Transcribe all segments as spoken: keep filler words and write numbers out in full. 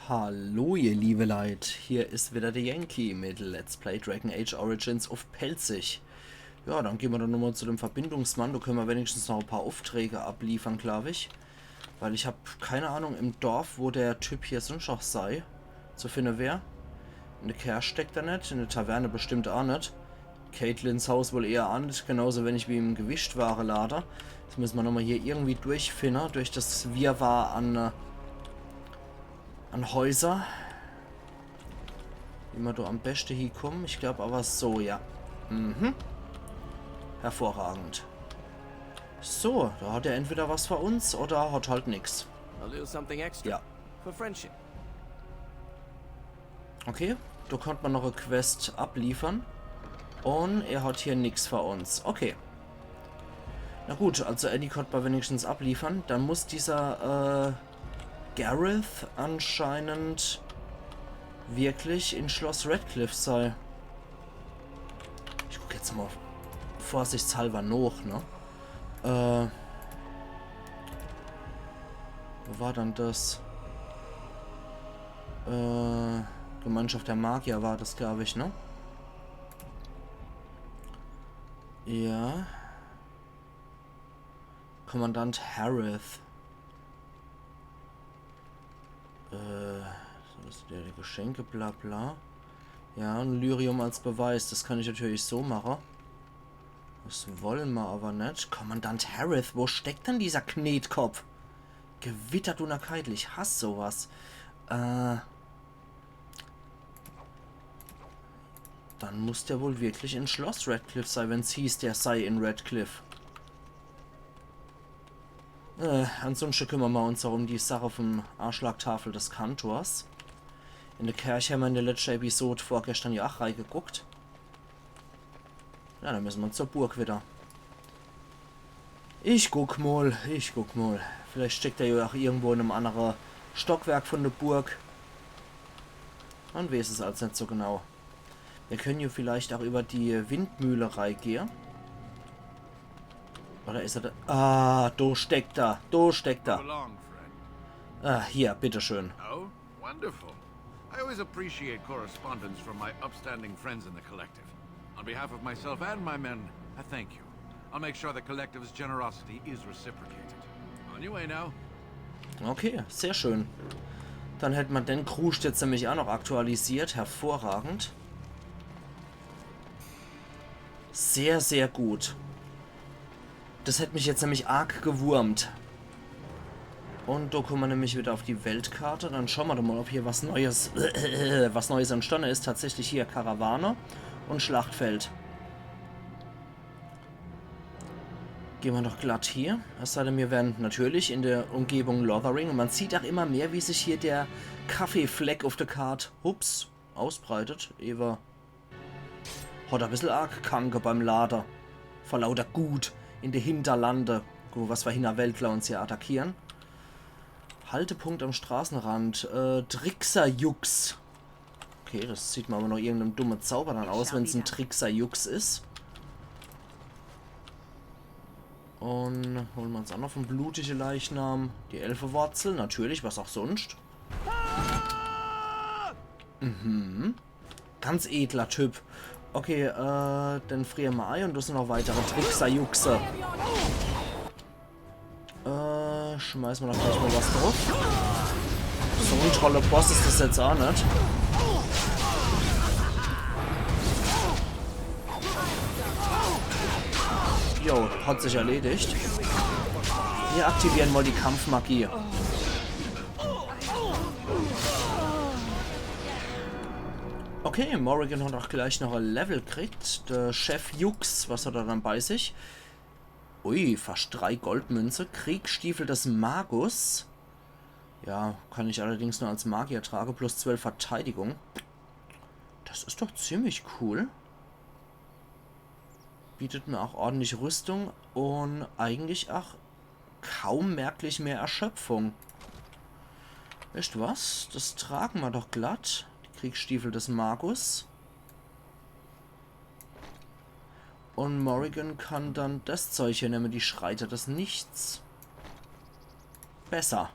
Hallo ihr liebe Leit, hier is wieder der Yankee mit Let's Play Dragon Age Origins uff Pälzisch. Ja, dann gehn mer doch nochmal zu dem Verbindungsmann, do könne mer wenigstens noch e paar Ufträge abliefern, glaub ich. Weil ich hab keine Ahnung im Dorf, wo der Typ hier sonst noch sei, zu finne wär. In de Kerch steckt er net, in de Taverne bestimmt aa net. Caitlins Haus wohl eher aa net, genauso wenig wie im Gewichtwarelade. Jetzt müsse mer nochmal hier irgendwie durchfinne, durch das Wirrwarr an, äh, an Häuser. Wie mer do am beschte hiekomme. Ich glaub aber so, ja. Mhm. Hervorragend. So, do hat er entweder was für uns oder hat halt nix. A little something extra. Ja. For friendship. Okay, do konnt mer noch e Quest abliefern. Un er hat hier nix für uns. Okay. Na gut, also Eddie konnt mer wenigstens abliefern. Dann muss dieser, äh, Gareth anscheinend wirklich in Schloss Redcliffe sei. Ich guck jetzt mal vorsichtshalber noch, ne? Äh, wo war dann das? Äh, Gemeinschaft der Magier war das, glaub ich, ne? Ja. Kommandant Harith. Äh, so, das sind ja die Geschenke, bla bla. Ja, ein Lyrium als Beweis, das kann ich natürlich so mache. Das wolle mer aber net. Kommandant Harith, wo steckt denn dieser Knetkopf? Gewitter Dunnerkeidel, ich hass sowas. Äh, dann muss der wohl wirklich in Schloss Redcliffe sei, wenn's hieß, der sei in Redcliffe. Äh, ansonsten kümmern mer uns auch um die Sache vom Anschlagtafel des Kantors. In de Kerch hämmer in de letschte Episode vorgestern ja auch reigeguckt. Ja, dann müssen mer zur Burg wieder. Ich guck mal, ich guck mal. Vielleicht steckt er ja auch irgendwo in einem anderen Stockwerk von der Burg. Man weiß es als net so genau. Wir können ja vielleicht auch über die Windmühle reigehen. Oder ist er da? Ah, do steckt er, do steckt er. Come along, friend. Ah, hier, bitteschön. Oh, wonderful. I always appreciate correspondence from my upstanding friends in the collective. On behalf of myself and my men, I thank you. I'll make sure the collective's generosity is reciprocated. On your way now. Okay, sehr schön. Dann hätt mer den Kruscht jetzt nämlich auch noch aktualisiert. Hervorragend. Sehr, sehr gut. Das hätt mich jetzt nämlich arg gewurmt. Und do kommen wir nämlich wieder auf die Weltkarte. Dann schauen wir doch mal, ob hier was Neues, was Neues entstanden ist. Tatsächlich hier Karawane und Schlachtfeld. Gehen wir doch glatt hier. Es sei denn, wir wären natürlich in der Umgebung Lothering. Und man sieht auch immer mehr, wie sich hier der Kaffeefleck auf der Karte, ups, ausbreitet. Ewe hat ein bisschen arg Kanke beim Lade. Vor lauter Gut in de Hinterlande. Guck, was für Hinterwäldler uns hier attackieren. Haltepunkt am Straßenrand. Äh, Trickserjux. Okay, das sieht mir aber nach irgendeinem dummen Zauber dann aus, wenn's ein Trickserjux ist. Und holen wir uns auch noch vom blutige Leichnam die Elfewurzel, natürlich, was auch sonst. Mhm. Ganz edler Typ. Okay, äh, dann frieren wir ein und das sind noch weitere Trickserjuxe. Äh, schmeißen wir noch gleich mal was drauf. So ein toller Boss ist das jetzt auch nicht. Jo, hat sich erledigt. Wir aktivieren mal die Kampfmagie. Okay, Morrigan hat auch gleich noch ein Level gekriegt. Der Chef Jux, was hat er dann bei sich? Ui, fast drei Goldmünze. Kriegsstiefel des Magus. Ja, kann ich allerdings nur als Magier tragen. Plus zwölf Verteidigung. Das ist doch ziemlich cool. Bietet mir auch ordentlich Rüstung und eigentlich auch kaum merklich mehr Erschöpfung. Wisst was? Das tragen wir doch glatt. Die Kriegsstiefel des Magus. Und Morrigan kann dann das Zeug hier nehmen, die Schreiter des Nichts. Besser.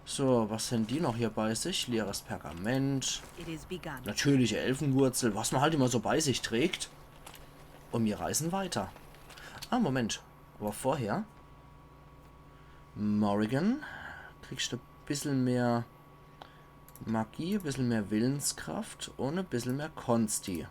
So, was hän die noch hier bei sich? Leeres Pergament. It is begun. Natürliche Elfenwurzel, was ma halt immer so bei sich trägt. Und mir reisen weiter. Ah, Moment. Aber vorher. Morrigan, kriegst du e bissel mehr Magie, e bissel mehr Willenskraft und e bissel mehr Konsti.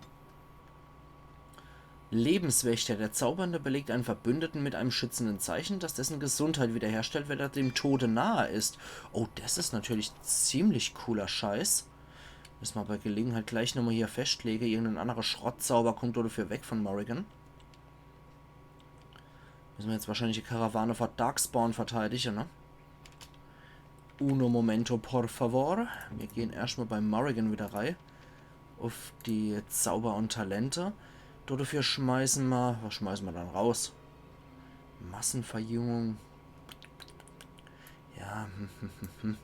Lebenswächter. Der Zaubernde belegt einen Verbündeten mit einem schützenden Zeichen, das dessen Gesundheit wiederherstellt, wenn er dem Tode nahe ist. Oh, das is natürlich ziemlich cooler Scheiß. Müssen ma bei Gelegenheit gleich nochmal hier festlege. Irgendein anderer Schrottzauber kommt dafür weg von Morrigan. Müssen wir jetzt wahrscheinlich die Karawane vor Darkspawn verteidigen, ne? Uno momento, por favor. Wir gehen erstmal bei Morrigan wieder rein. Auf die Zauber und Talente. Dafür schmeißen wir, was schmeißen wir dann raus? Massenverjüngung. Ja, hm, hm, hm, hm.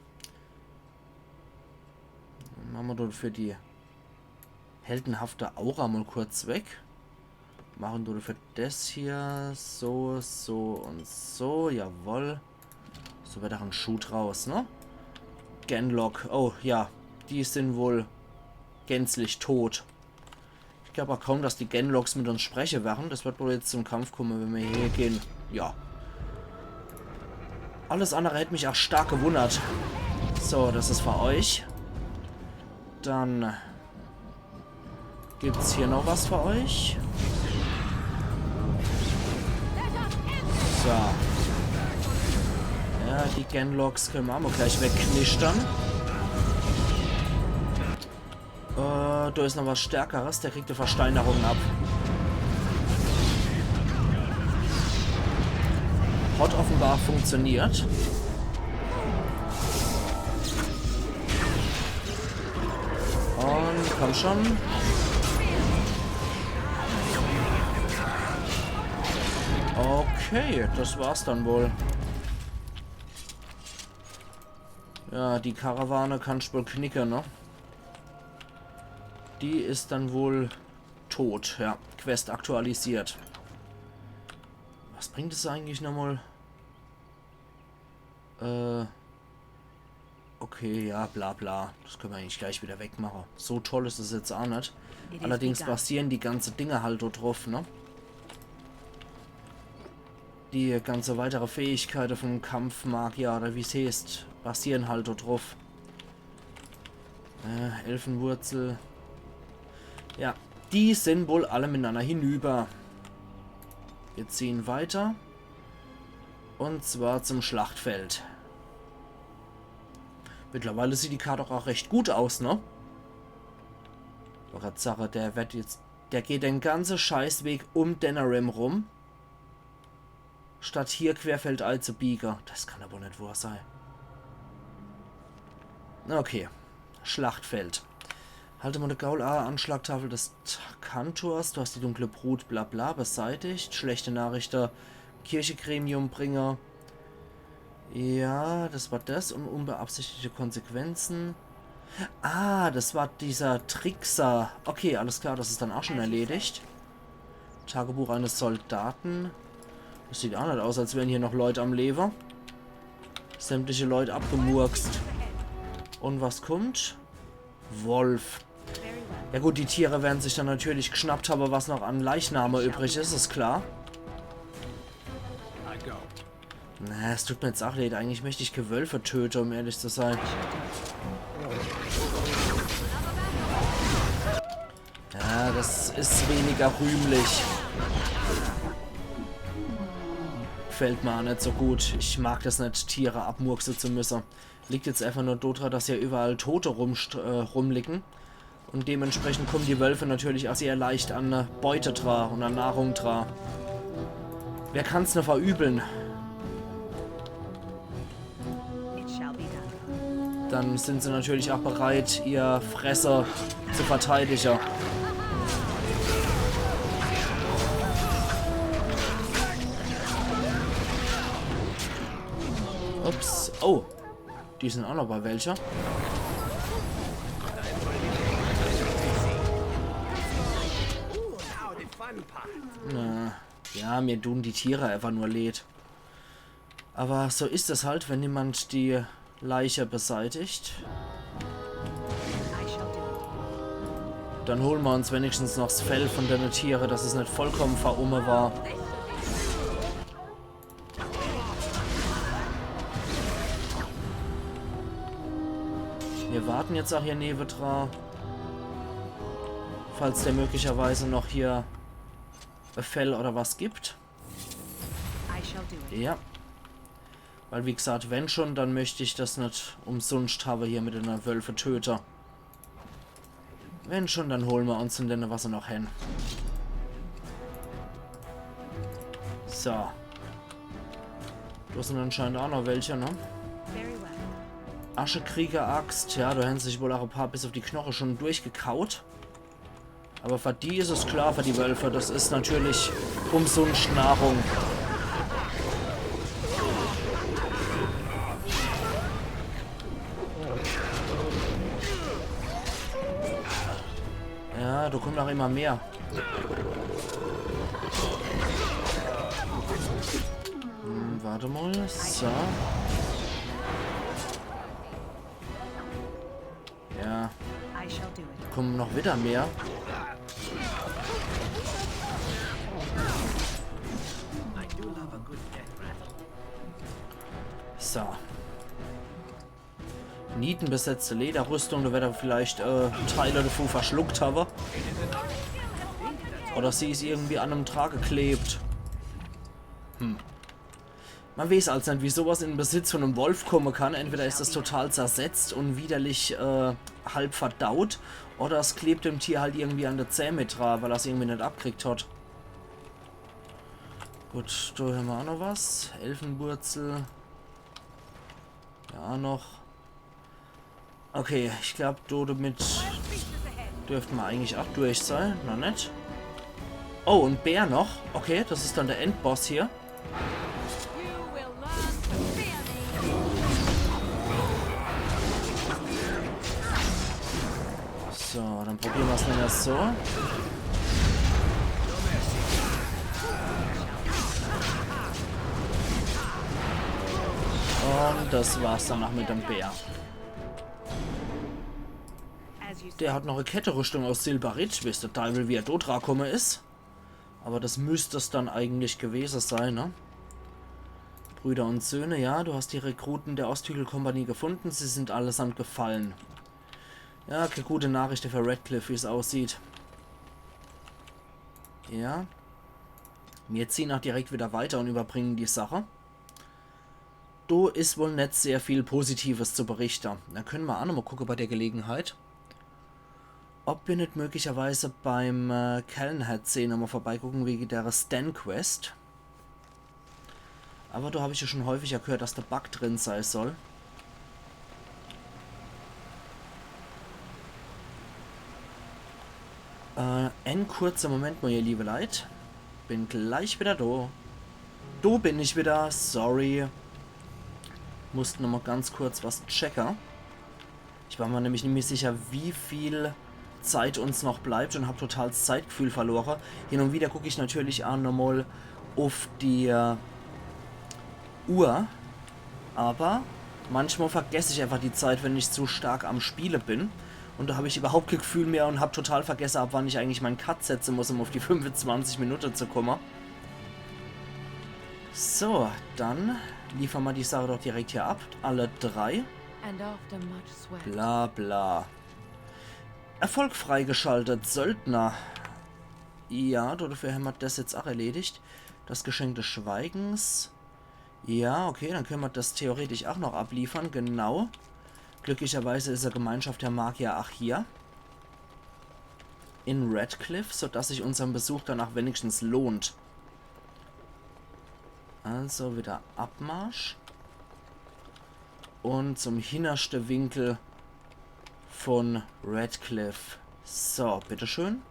Dann machen wir dafür die heldenhafte Aura mal kurz weg. Machen dafür das hier so, so und so. Jawoll. So wird auch ein Schuh draus, ne? Genlock. Oh, ja. Die sind wohl gänzlich tot. Ich glaub auch kaum, dass die Genlocks mit uns sprechen werden. Das wird wohl jetzt zum Kampf kommen, wenn wir hier gehen. Ja. Alles andere hätte mich auch stark gewundert. So, das ist für euch. Dann gibt's hier noch was für euch. So. Ja, die Genlocks können wir auch mal gleich wegknistern. Äh, da ist noch was Stärkeres. Der kriegt die Versteinerung ab. Hat offenbar funktioniert. Und komm schon. Okay, das war's dann wohl. Ja, die Karawane kannst wohl knicke, ne? Die ist dann wohl tot, ja. Quest aktualisiert. Was bringt es eigentlich nochmal? Äh. Okay, ja, bla bla. Das können wir eigentlich gleich wieder wegmachen. So toll ist es jetzt auch nicht. Allerdings basieren die ganze Dinge halt dort drauf, ne? Die ganze weitere Fähigkeiten vom Kampfmagier, oder wie's heißt, basieren halt dort drauf. Äh, Elfenwurzel. Ja, die sind wohl alle miteinander hinüber. Wir ziehen weiter. Und zwar zum Schlachtfeld. Mittlerweile sieht die Karte auch recht gut aus, ne? Wollt grad sagen, der wird jetzt, der geht den ganzen Scheißweg um Denerim rum, statt hier querfeldein zu biegen. Das kann aber nicht wahr sein. Okay. Schlachtfeld. Halte mal de Gaul A, Anschlagtafel des T-, Kantors. Du hast die dunkle Brut, bla bla, beseitigt. Schlechte Nachricht, Kirchegremiumbringer. Ja, das war das. Und unbeabsichtigte Konsequenzen. Ah, das war dieser Trickser. Okay, alles klar, das ist dann auch schon erledigt. Tagebuch eines Soldaten. Das sieht auch nicht aus, als wären hier noch Leute am Leben. Sämtliche Leute abgemurkst. Und was kommt? Wolf. Ja gut, die Tiere werden sich dann natürlich geschnappt haben, was noch an Leichname übrig ist, ist klar. Na, es tut mir jetzt auch leid. Eigentlich möchte ich keine Wölfe töten, um ehrlich zu sein. Ja, das ist weniger rühmlich. Gefällt mir auch nicht so gut. Ich mag das nicht, Tiere abmurksen zu müssen. Liegt jetzt einfach nur dodra, dass hier überall Tote rumst-, äh, rumliegen. Und dementsprechend kommen die Wölfe natürlich auch sehr leicht an, äh, Beute dra und an Nahrung dra. Wer kann's nur verübeln? Dann sind sie natürlich auch bereit, ihr Fresser zu verteidigen. Ups. Oh. Die sind auch noch bei welcher. Na, ja, mir tun die Tiere einfach nur leid. Aber so ist es halt, wenn jemand die Leiche beseitigt. Dann hole mer uns wenigstens noch s Fell von dene Tiere, dass es net vollkomme verumme war. Mir warte jetzt ach hier newedra. Falls der möglicherweise noch hier e Fell oder was gibt. Ja. Weil wie gesagt, wenn schon, dann möcht ich das net umsunscht hawe hier mit dene Wölfe töte. Wenn schon, dann hole mer uns in dene Wasser noch hin. So. Do sin anscheinend ach noch welche, ne? Aschekrieger-Axt. Ja, do hän sich wohl ach e paar bis auf die Knoche schon durchgekaut. Aber für die is es klar, für die Wölfe, das is natürlich umsunscht Nahrung. Ja, do kommen noch immer mehr. Hm, warte mal. So. Ja. Kommen noch wieder mehr. So. Nietenbesetzte Lederrüstung, do werd er vielleicht, äh, Teile davon verschluckt hawe. Oder sie is irgendwie an em dra geklebt. Hm. Man weeß also net, wie sowas in den Besitz von em Wolf komme kann. Entweder is es total zersetzt und widerlich, äh, halb verdaut, oder es klebt dem Tier halt irgendwie an de Zäh mit dra, weil er's irgendwie net abkriegt hat. Gut, do hämmer ach noch was. Elfenwurzel. Ja, noch. Okay, ich glaub, do damit dürfte mer eigentlich ach durch sei. Noch net. Oh, en Bär noch. Okay, das is dann der Endboss hier. So, dann probiere mer's nochmal so. Und das war's dann ach mit dem Bär. Der hat noch e Ketterüstung aus Silberit. Weeß de Deiwel, wie er do dra komme is. Aber das müsst es dann eigentlich gewese sei, ne? Brüder und Söhne, ja, du hast die Rekruten der Osthügelkompanie gefunden. Sie sind allesamt gefallen. Ja, kee gute Nachricht für Redcliffe, wie's aussieht. Ja. Mir ziehen ach direkt wieder weiter und überbringen die Sache. Do is wohl net sehr viel Positives zu berichte. Do könne mer ach nochmal gucke bei der Gelegenheit, ob mir net möglicherweise beim, äh, Calenhad See nochmal vorbeigucke wege der Sten-Quest. Aber do hab ich ja schon häufiger gehört, dass der Bug drin sei soll. Äh, en kurzer Moment mal, ihr liebe Leit. Bin gleich wieder do. Do bin ich wieder, sorry. Musst nochmal ganz kurz was checke. Ich war mir nämlich nimmi sicher, wie viel Zeit uns noch bleibt und hab total s Zeitgefühl verlore. Hin und wieder guck ich natürlich ach nochmal auf die, äh, Uhr, aber manchmal vergess ich einfach die Zeit, wenn ich zu stark am Spiele bin. Und do hab ich überhaupt kee Gefühl mehr und hab total vergesse, ab wann ich eigentlich mein Cut setze muss, um auf die fünfundzwanzig Minute zu komme. So, dann liefere mer die Sache doch direkt hier ab. Alle drei. And after much sweat. Bla bla. Erfolg freigeschaltet, Söldner. Ja, dafür hämmer das jetzt ach erledigt. Das Geschenk des Schweigens. Ja, okay, dann könne mer das theoretisch ach noch abliefere, genau. Glücklicherweise is e Gemeinschaft der Magier ach hier. In Redcliffe, sodass sich unsern Besuch danach wenigstens lohnt. Also wieder Abmarsch. Und zum hinnerschte Winkel von Redcliffe. So, bitteschön.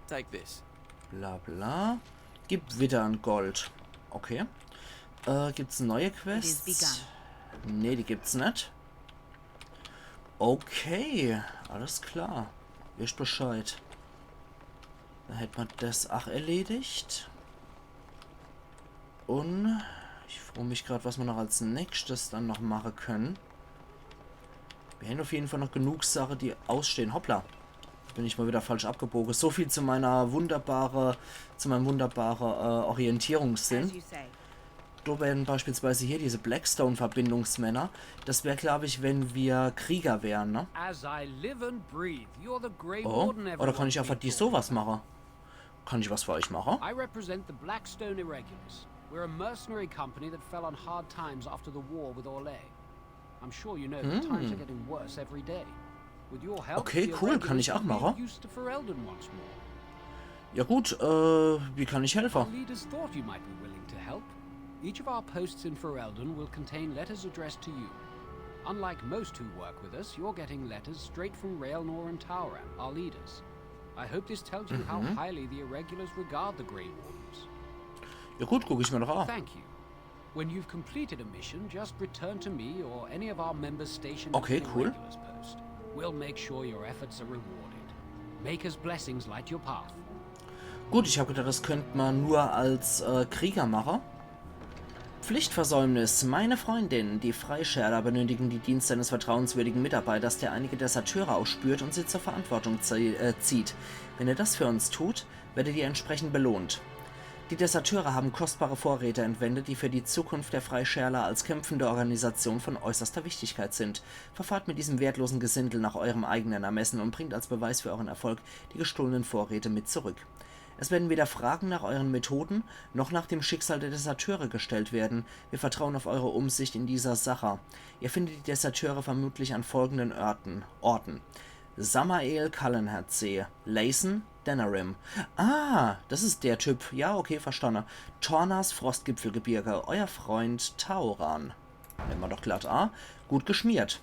Take this. Bla bla. Gib wieder en Gold. Okay. Äh, gibt's neue Quests? Nee, die gibt's net. Okay, alles klar. Wisst Bescheid. Dann hätt mer das ach erledigt. Und Ich froo mich grad, was mer noch als nächstes dann noch mache könne. Mir hän uff jeden Fall noch genug Sache, die ausstehn. Hoppla. Bin ich mal wieder falsch abgeboge. So viel zu meiner wunderbare, zu meinem wunderbare äh, Orientierungssinn. Do wären beispielsweise hier diese Blackstone-Verbindungsmänner. Das wär, glaub ich, wenn wir Krieger wären, ne? As I live and breathe, you're the Grey Oh, Warden oder kann ich everyone einfach die sowas mache? Kann ich was für euch mache? I represent the Blackstone Irregulars. We're a mercenary company that fell on hard times after the war with Orlais. I'm sure you know that times are getting worse every day. With your help, Okay, the cool, kann Irregulars ich auch can be mache. Used to Ferelden once more. Ja gut, äh, wie kann ich helfe? Our leaders thought you might be willing to help. Each of our posts in Ferelden will contain letters addressed to you. Unlike most who work with us, you're getting letters straight from Raelnor and Taurant, our leaders. I hope this tells you how highly the Irregulars regard the Grey Wardens. Ja gut, guck ich mir doch an. Thank you. When you've completed a mission, just return to me or any of our members stationed Okay, at the cool. Irregulars post. We'll make sure your efforts are rewarded. Maker's blessings light your path. Gut, ich hab gedacht, das könnt man nur als äh, Krieger mache. Pflichtversäumnis. Meine Freundin, die Freischärler benötigen die Dienste eines vertrauenswürdigen Mitarbeiters, der einige Deserteure aufspürt und sie zur Verantwortung zie- äh, zieht. Wenn ihr das für uns tut, werdet ihr entsprechend belohnt. Die Deserteure haben kostbare Vorräte entwendet, die für die Zukunft der Freischärler als kämpfende Organisation von äußerster Wichtigkeit sind. Verfahrt mit diesem wertlosen Gesindel nach eurem eigenen Ermessen und bringt als Beweis für euren Erfolg die gestohlenen Vorräte mit zurück. Es werden weder Fragen nach euren Methoden noch nach dem Schicksal der Deserteure gestellt werden. Wir vertrauen auf eure Umsicht in dieser Sache. Ihr findet die Deserteure vermutlich an folgenden Orten. Orten. Samael, Kallenherdsee. Laysen, Denerim. Ah, das ist der Typ. Ja, okay, verstanden. Tornas Frostgipfelgebirge. Euer Freund Tauran. Nemme mer doch glatt a. Gut geschmiert.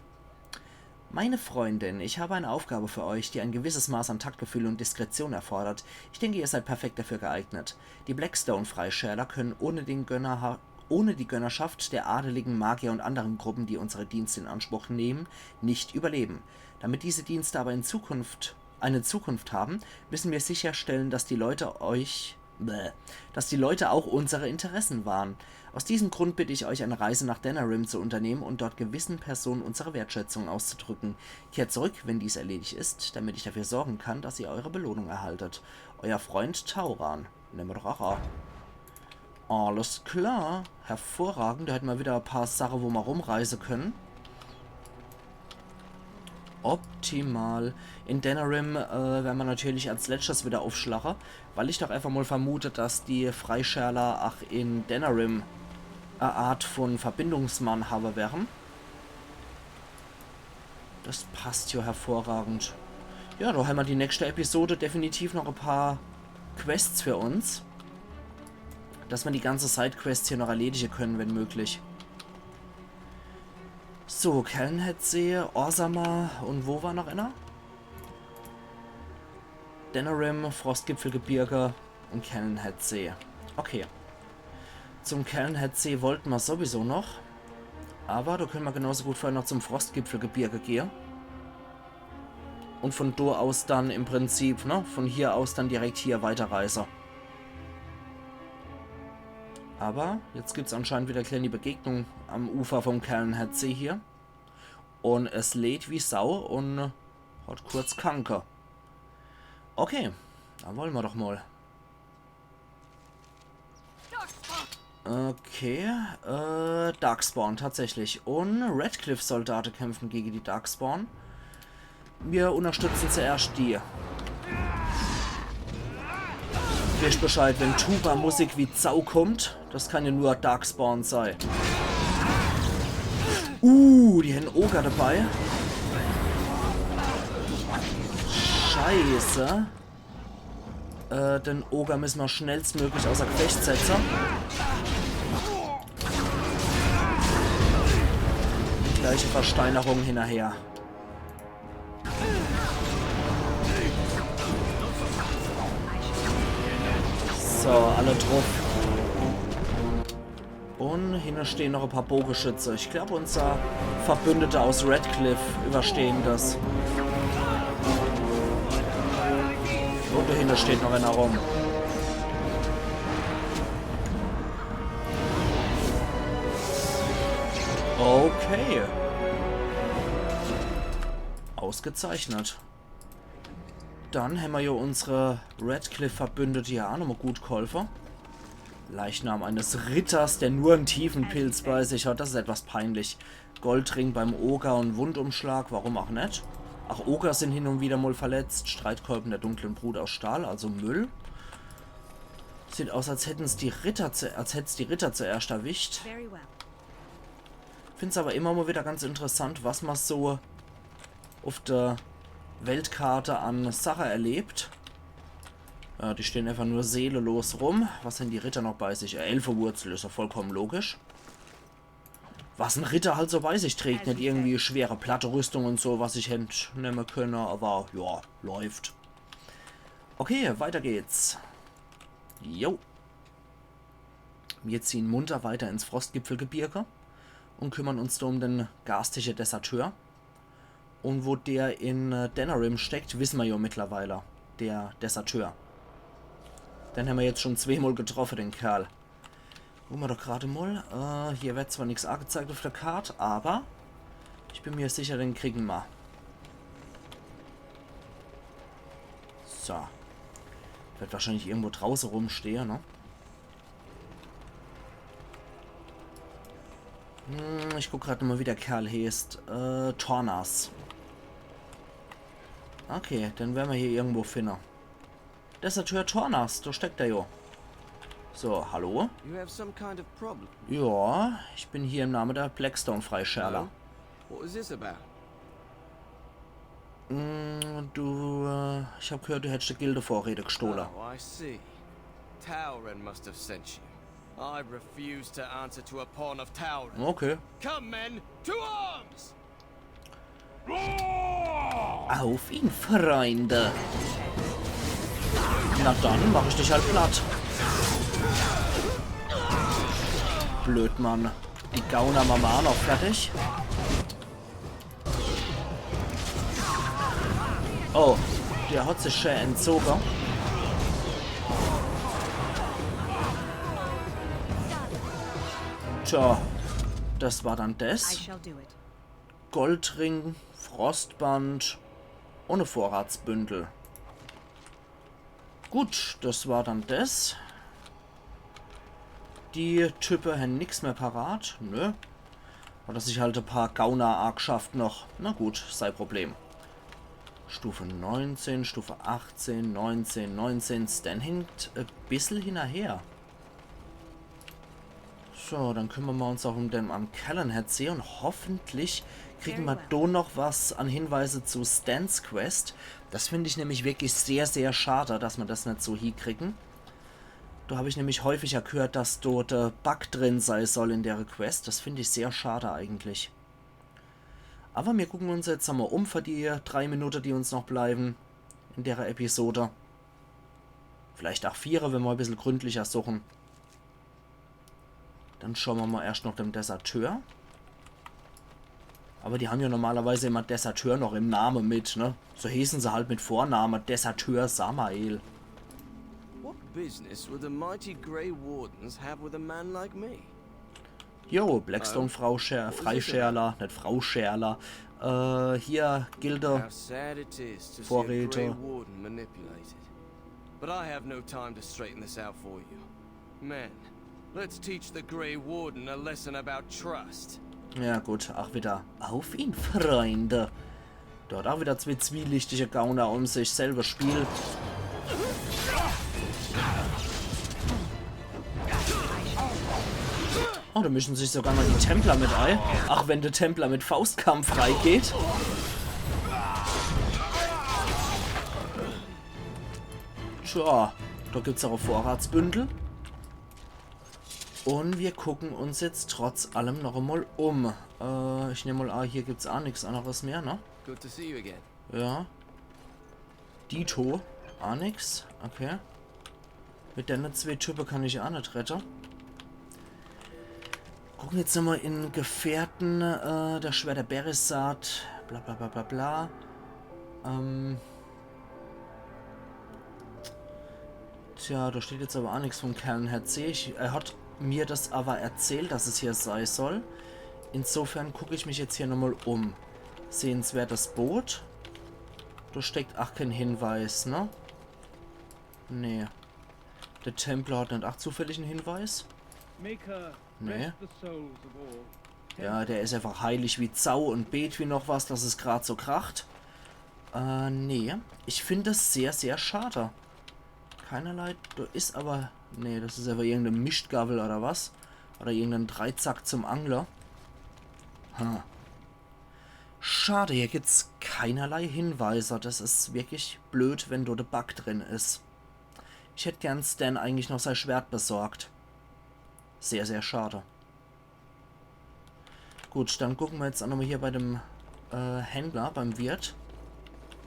Meine Freundin, ich habe eine Aufgabe für euch, die ein gewisses Maß an Taktgefühl und Diskretion erfordert. Ich denke, ihr seid perfekt dafür geeignet. Die Blackstone-Freischärler können ohne den Gönnerha ohne die Gönnerschaft der adeligen Magier und anderen Gruppen, die unsere Dienste in Anspruch nehmen, nicht überleben. Damit diese Dienste aber in Zukunft eine Zukunft haben, müssen wir sicherstellen, dass die Leute euch bäh, dass die Leute auch unsere Interessen wahren. Aus diesem Grund bitte ich euch, eine Reise nach Denerim zu unternehmen und dort gewissen Personen unsere Wertschätzung auszudrücken. Kehrt zurück, wenn dies erledigt ist, damit ich dafür sorgen kann, dass ihr eure Belohnung erhaltet. Euer Freund Tauran. Nemme mer doch a. Alles klar. Hervorragend. Do hätte mer wieder e paar Sache, wo mer rumreise könne. Optimal. In Denerim äh, wern mer natürlich als letschtes wieder uffschlache, weil ich doch einfach mal vermute, dass die Freischärler ach in Denerim e Art von Verbindungsmann habe wern. Das passt jo hervorragend. Ja, do hämmer die nächste Episode definitiv noch e paar Quests für uns. Dass mer die ganze Sidequests hier noch erledige könne, wenn möglich. So, Kallenherdsee, Orzammar und wo war noch einer? Denerim, Frostgipfelgebirge und Kallenherdsee. Okay. Zum Kallenherdsee wollte mer sowieso noch. Aber do könne mer genauso gut vorher noch zum Frostgipfelgebirge gehe. Und von do aus dann im Prinzip, ne, von hier aus dann direkt hier weiterreise. Aber jetzt gibt's anscheinend wieder e kleeni Begegnung am Ufer vom Kallenherdsee hier. Und es lädt wie Sau und hat kurz Kanke. Okay, dann wolle mer doch mal. Okay, äh, Darkspawn tatsächlich. Und Redcliffe-Soldate kämpfen gegen die Darkspawn. Mir unterstützen zuerscht die. Wisst Bescheid, wenn Tuba-Musik wie Sau kommt, das kann jo nur Darkspawn sei. Uh, die hänn Oger dabei. Scheiße. Äh, den Oger müsse mer schnellstmöglich außer Gefecht setze. Gleiche Versteinerung hinnerher. So, alle druff. Und hinne stehen noch e paar Bogeschütze. Ich glaub, unser Verbündete aus Redcliffe überstehen das. Und dahinter steht noch einer rum. Okay. Ausgezeichnet. Dann hämmer jo unsere Redcliffe-Verbündete jo aa nochmol gut gholfe. Leichnam eines Ritters, der nur en Tiefenpilz bei sich hat. Das is etwas peinlich. Goldring beim Oger un Wundumschlag, warum aa net? Ach, Oger sin hin un wieder mol verletzt. Streitkolben der dunklen Brut aus Stahl, also Müll. Sieht aus, als hätten's die Ritter zu, als hätt's die Ritter zuerscht erwischt. Very well. Find's awwer immer mol wieder ganz interessant, was ma so uff der Weltkarte an Sache erlebt. Ja, die stehn einfach nur seelelos rum. Was hän die Ritter noch bei sich? Äh, Elfewurzel, is jo vollkommen logisch. Was en Ritter halt so bei sich trägt, net irgendwie schwere Platte, Rüstung un so, was ich hätt nemme kenne, awwer ja, läuft. Okay, weiter geht's. Jo. Mir ziehen munter weiter ins Frostgipfelgebirge un kümmern uns do um den garstige Deserteur. Un wo der in äh, Denerim steckt, wisse mer jo mittlerweile. Der Deserteur. Den hämmer jetzt schon zweemol getroffe, den Kerl. Gucke mer doch grad mol. Äh, hier werd zwar nix agezeigt uff der Kart, awwer ich bin mir sicher, den kriegen mer. So. Werd wahrscheinlich irgendwo drauße rumstehe, ne? Hm, ich guck grad mol, wie der Kerl heeßt. Äh, Tornas. Okay, den werre mer hier irgendwo finne. Deserteur Tornas, do steckt er jo. So, hallo? You have some kind of problem. Ja, ich bin hier im Name der Blackstone-Freischärler. Hello? What is this about? Mm, du, äh, ich hab gehört, du hättst de Gilde-Vorräte gestohle. Oh, I see. Tauren must have sent you. I refuse to answer to a pawn of Tauren. Okay. Come, men, to arms! Auf ihn, Freunde! Na dann, mach ich dich halt platt. Blöd, Mann. Die Gauner mache mer aa noch fertig. Oh, der hat sich schä entzoge. Tja, das war dann das. I shall do it. Goldring, Frostband un e Vorratsbündel. Gut, das war dann das. Die Type hän nix mehr parat, ne? Hat er sich halt e paar Gauner aageschafft noch. Na gut, sei Problem. Stufe neunzehn, Stufe achtzehn, neunzehn, neunzehn. Sten hinkt e bissel hinnerher. So, dann kümmere mer uns aa um den am Calenhad See un hoffentlich kriegen mer do noch was an Hinweise zu Stans Quest. Das find ich nämlich wirklich sehr, sehr schade, dass mer das net so hiekriegen. Do hab ich nämlich häufiger gehört, dass do de Bug drin sei soll in dere Quest. Das find ich sehr schade eigentlich. Awwer mir gucken uns jetzt emol um für die drei Minute, die uns noch bleiben in dere Episode. Vielleicht aa viere, wenn mer e bissel gründlicher suchen. Dann schaue mer mol erscht noch dem Deserteur. Awwer die hän jo normalerweise immer Deserteur noch im Name mit, ne? So heeßen se halt mit Vorname, Deserteur Samael. What business would the mighty Grey Wardens have with a man like me? Jo, Blackstone Frau Scher Freischärler, net Frau Scherler. Äh, hier, Gilde. How sad it is to see a Vorräte. Grey Warden manipulated. But I have no time to straighten this out for you. Men, let's teach the Grey Warden a lesson about trust. Ja gut, ach wieder. Auf ihn, Freunde. Dort aa wieder zwee zwielichtige Gauner um sich. Selbe Spiel. Oh, do mischen sich sogar noch die Templer mit ei. Ach, wenn de Templer mit Faustkampf freigeht. Tja, do gibt's aa e Vorratsbündel. Un mir gucken uns jetzt trotz allem noch emol um. Äh, ich nemm mol aa, hier gibt's aa nix anneres mehr, ne? Good to see you again. Ja. Dito. Aa nix. Okay. Mit denne zwee Type kann ich aa net redde. Gucken jetzt nochmol in Gefährten, äh, das Schwert der Berisat, bla bla bla bla bla. Ähm. Tja, do steht jetzt awwer aa nix vom Calenhad See. Ich, er hat mir das awwer erzählt, dass es hier sei soll. Insofern guck ich mich jetzt hier nochmal um. Sehenswertes Boot. Do steckt ach kein Hinweis, ne? Nee. Der Templer hat net ach zufällig en Hinweis? Maker, nee. Rest the souls of all. Ja, der is einfach heilig wie Sau und bet wie noch was, dass es grad so kracht. Äh, nee. Ich find das sehr, sehr schade. Keinerlei. Do is aber. Nee, das is aber irgendeine Mischtgabel oder was? Oder irgendein Dreizack zum Angle. Ha. Schade, hier gibt's keinerlei Hinweise. Das is wirklich blöd, wenn do de Bug drin is. Ich hätt gern Sten eigentlich noch sei Schwert besorgt. Sehr, sehr schade. Gut, dann gucken wir jetzt auch nochmal hier bei dem äh, Händler, beim Wirt.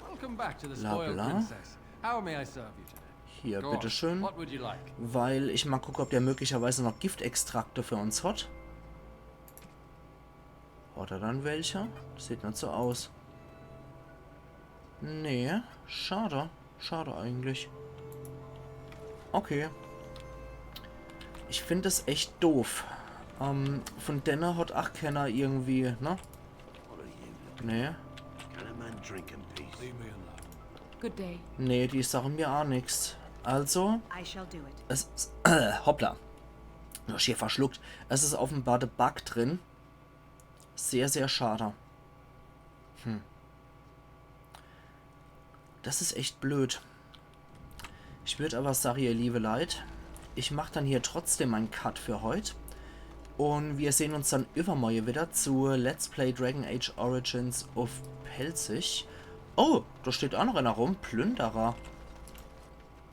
Welcome back to the Bla, spoiled bla. Princess. How may I serve you today? Hier, Go on. Bitteschön. What would you like? Weil ich mal gucke, ob der möglicherweise noch Giftextrakte für uns hat. Hat er dann welche? Sieht net so aus. Nee, schade. Schade eigentlich. Okay. Ich find es echt doof. Ähm, von denne hat ach keiner irgendwie, ne? What are you looking Nee. at? Can a man drink in peace? Leave me alone. Good day. Nee, die sagen mir ach nix. Also, I shall do it. es ist, hoppla. Noch schier verschluckt. Es ist offenbar de Bug drin. Sehr, sehr schade. Hm. Das ist echt blöd. Ich würd aber sagen, ihr liebe Leit, ich mach dann hier trotzdem einen Cut für heut. Und wir sehen uns dann übermorgen wieder zu Let's Play Dragon Age Origins auf Pälzisch. Oh, da steht auch noch einer rum. Plünderer.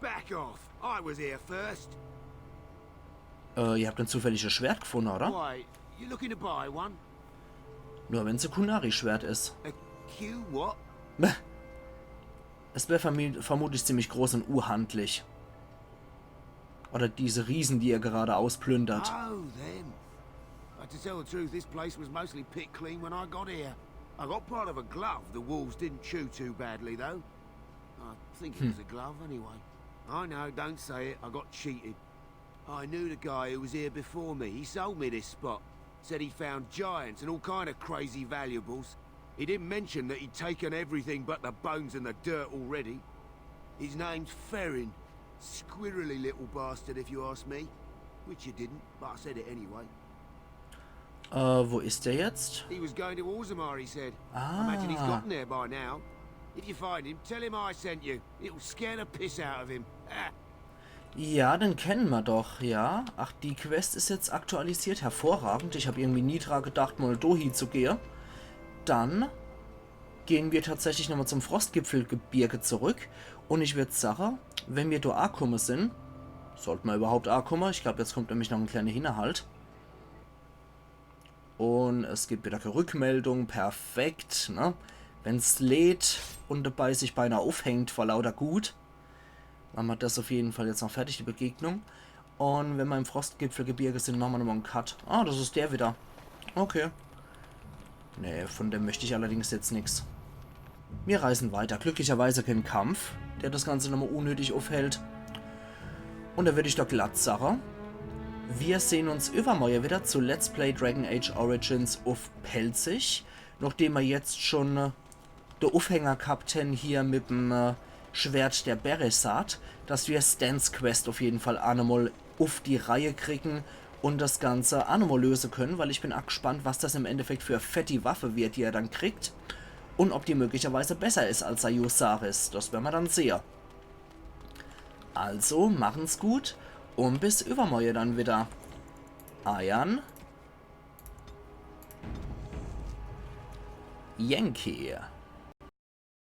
Back off. I was here first. Äh, ihr habt ein zufälliges Schwert gefunden, oder? Why, you looking to buy one? Nur wenn's ein Qunari-Schwert ist. A Q what? Es wäre vermi- vermutlich ziemlich groß und unhandlich. Oder diese Riesen, die ihr gerade ausplündert. Oh, them. But to tell the truth, this place was mostly picked clean when I got here. I got part of a glove the wolves didn't chew too badly, though. I think it was a glove, anyway. I know, don't say it. I got cheated. I knew the guy who was here before me. He sold me this spot. Said he found giants and all kind of crazy valuables. He didn't mention that he'd taken everything but the bones and the dirt already. His name's Ferrin. Squirrely little bastard, if you ask me. Which you didn't, but I said it anyway. Äh, wo ist der jetzt? He was going to Orzammar, he said. I imagine he's Ah. Gotten there by now. If you find him, tell him I sent you. It'll scare the piss out of him. Ah. Ja, den kennen wir doch, ja. Ach, die Quest ist jetzt aktualisiert. Hervorragend. Ich habe irgendwie nie dran gedacht, mal dohi zu gehen. Dann gehen wir tatsächlich nochmal zum Frostgipfelgebirge zurück. Und ich würd sagen, wenn wir do angekommen sind, sollten wir überhaupt ankommen. Ich glaube, jetzt kommt nämlich noch ein kleiner Hinterhalt. Und es gibt wieder keine Rückmeldung. Perfekt, ne? Wenn's lädt und dabei sich beinahe aufhängt vor lauter Gut, machen wir das auf jeden Fall jetzt noch fertig, die Begegnung. Und wenn wir im Frostgipfelgebirge sind, machen wir nochmal einen Cut. Ah, das ist der wieder. Okay. Nee, von dem möchte ich allerdings jetzt nix. Wir reisen weiter. Glücklicherweise kein Kampf, der das Ganze nochmal unnötig aufhält. Und da würde ich doch glatt sagen, wir sehen uns übermorgen wieder zu Let's Play Dragon Age Origins auf Pälzisch. Nachdem wir jetzt schon äh, de Aufhänger gehabt haben hier mit dem äh, Schwert der Beresat, dass wir Stens Quest auf jeden Fall auch nochmal auf die Reihe kriegen und das Ganze auch nochmal lösen können, weil ich bin auch gespannt, was das im Endeffekt für fetti Waffe wird, die er dann kriegt. Und ob die möglicherweise besser ist als Sayusaris. Das werden wir dann sehen. Also, machen's gut und bis übermorgen dann wieder. Eiern Yankee.